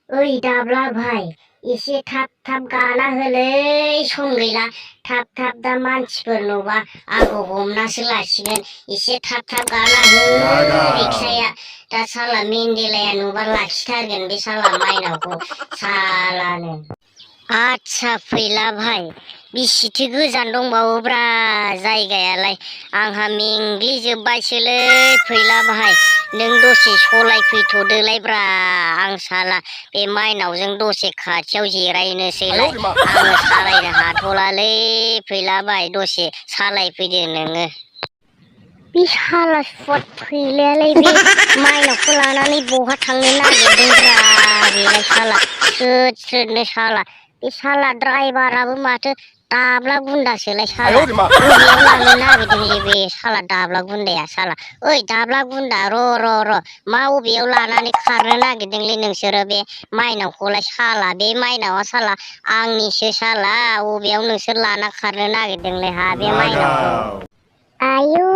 ओइ दाब्ला भाई एसे थाब थाब गाना होलै सम गैला थाब थाब दा मानसिफोर नुबा आंखौ हमनासो लासिगोन एसे थाब थाब गाना हो रिक्साया दा साला मेन्देलाया नुबा लाखिथारगोन बे साला माइनावखौ सालानो आच्छा फैला भाई बिसिथो गोजान दंबावोब्रा जायगायालाय आंहा मेंग्लिजोबबायसोलै फैला भाई नों दसे सलायफैथ'दोलायब्रा आं साला बे माइनावजों दसे खाथियाव जिरायनोसैलाय आङो सालायनो हाथ'लालै फैला भाई दसे सालायफैदो नोङो बे साला सुवाद फैलायालाय बे माइनावखौ लानानै बहा थांनो नागिरदोंब्रा बेलाय साला स्रोद स्रोदनो साला बे साला ड्राइभाराबो माथो दाब्ला गुन्दासोलाय साला बबेयाव लांनो नागिरदोंलै बे साला दाब्ला गुन्दाया साला ओइ दाब्ला गुन्दा र' मा बबेयाव लानानै खारनो नागिरदोंलै नोंसोरो बे माइनावखौलाय साला बे माइनावा साला आंनिसो साला बबेयाव नोंसोर लाना खारनो नागिरदोंलै हा बे माइनावखौ आयु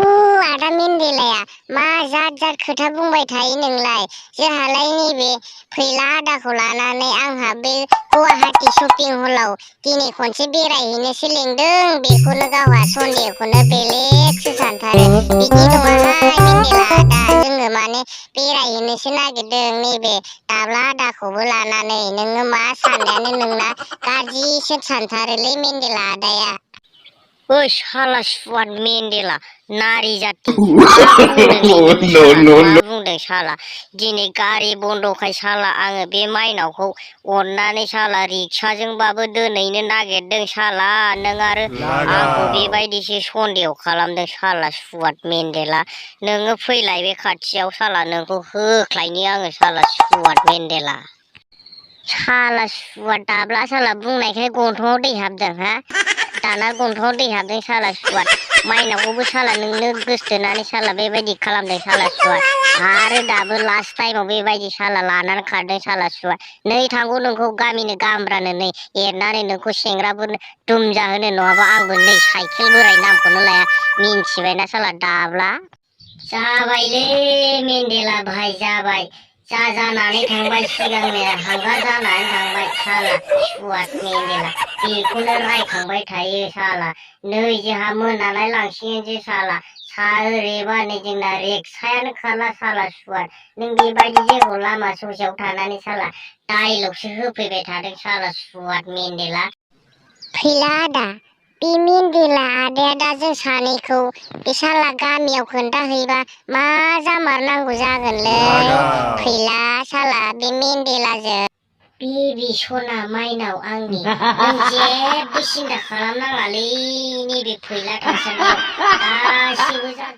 आदा मेन्देलाया मा जाद जाद खोथा बुंबाय थायो नोंलाय जोंहालाय नैबे फैला आदाखौ लानानै आंहा बे गुवाहाटि शपिं हलाव दिनै खनसे बेरायहैनोसो लिंदों बेखौनो गावहा सन्देहखौनो बेलेगसो सानथारो बिदि नङाहाय मेन्देला आदा जोङो माने बेरायहैनोसो नागिरदों नैबे दाब्ला आदाखौबो लानानै नोङो मा साननायानो नोंना गाज्रिसो सानथारोलै मेन्देला आदाया ओइ साला सुवाद मेन्देला नारि जाति मा बुंदोंलै नों साला मा बुंदों साला दिनै गारि बन्दखाय साला आङो बे माइनावखौ अननानै साला रिक्साजोंबाबो दोनहैनो नागिरदों साला नों आरो आंखौ बेबायदिसो सन्देह खालामदों साला सुवाद मेन्देला नोङो फैलाय बे खाथियाव साला नोंखौ होख्लायनि आङो साला सुवाद मेन्देला साला सुवाद दाब्ला साला बुंनायखाय गन्थङाव दै हाबदों हा दाना गन्थङाव दै हाबदों साला सुवाद माइनावखौबो साला नोंनो गोसथोनानै साला बेबायदि खालामदों साला सुवाद आरो दाबो लास्ट टाइमाव बेबायदि साला लानानै खारदों साला सुवाद नै थांगौ नोंखौ गामिनो गामब्रानो नै एरनानै नोंखौ सेंग्राफोरनो दुम जाहोनो नङाबा आंबो नै साइकेल बोराय नामखौनो लाया मिन्थिबायना साला दाब्ला जाबायलै मेन्देला भाई जाबाय जा जानानै थांबाय सिगांनो हांगार जानानै थांबाय साला सुवाद मेन्देला बेखौनो रायखांबाय थायो साला नै जोंहा मोनालाय लांसिगोनसो साला सा ओरैबा नै जोंना रिक्सायानो खारला साला सुवाद नों बेबायदि जोंखौ लामा ससेयाव थानानै साला डाइलगसो होफैबाय थादों साला सुवाद मेन्देला फैला आदा बे मेन्देला आदाया दा जों सानैखौ बे साला गामियाव खोन्थाहैबा मा जामारनांगौ जागोनलै फैला साला बे मेन्देलाजों बेबि सना माइनाव आंनि नों जेबो सिन्था खालामनाङालै नैबे फैला थासारियाव गासिबो